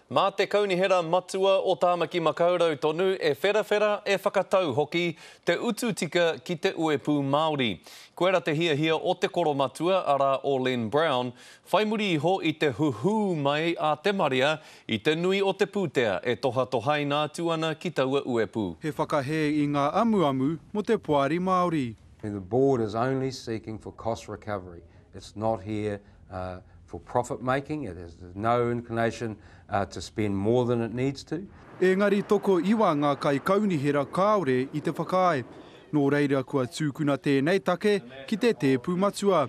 Mā te Kaunihera Matua o Tāmaki Makaurau tonu e wherawhera, e whakatau hoki te utu tika ki te uepū Māori. Koira te hiahia o te koromatua, arā o Len Brown, whai muri iho i te huhū mai a te marea i te nui o te pūtea e tohatohaina atu ana ki taua uepū. He whakahē i ngā amuamu mō te Poari Māori. The board is only seeking for cost recovery. It's not here for profit making, it has no inclination to spend more than it needs to. Engari tokoiwa ngā kaikaunihera kāore i te whakaae. Nō reira kua tūkuna tēnei take ki te tēpu matua.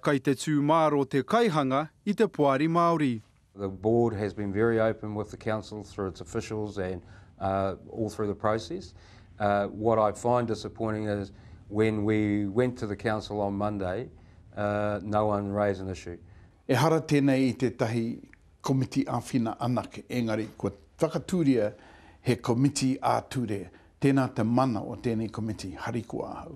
Kai te tū māro te kaihanga i te Poari Māori. The board has been very open with the council through its officials and all through the process. What I find disappointing is when we went to the council on Monday, no one raised an issue. Ehara tēnei i tētahi komiti āwhina anake, engari kua whakatūria he komiti ā-ture. Tēnā te mana o tēnei komiti, harikoa ahau.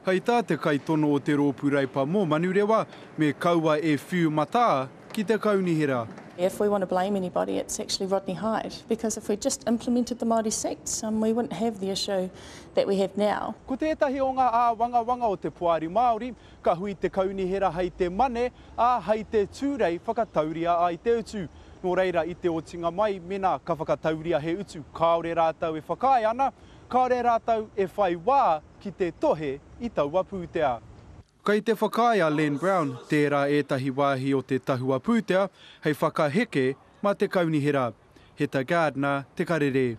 Hei tā te kaitono o te Rōpū Reipa mō Manurewa, me kaua e whiu matā ki te kaunihera. If we want to blame anybody it's actually Rodney Hide because if we'd just implemented the Māori seats we wouldn't have the issue that we have now. Ko tētahi o ngā āwangawanga o te Poari Māori, ka hui te kaunihera hei te Mane, ā, hei te Tūrei whakatauria ai te utu. Nō reira, i te otinga mai, mēnā ka whakatauria he utu kāore rātou e whakaae ana, kāore rātou e whai wā ki te tohe i taua pūtea. Kei te whakaae a Len Brown, tērā ētahi wāhi o te tahua pūtea hei whakaheke mā te kaunihera. Heta Gardner, Te Karere.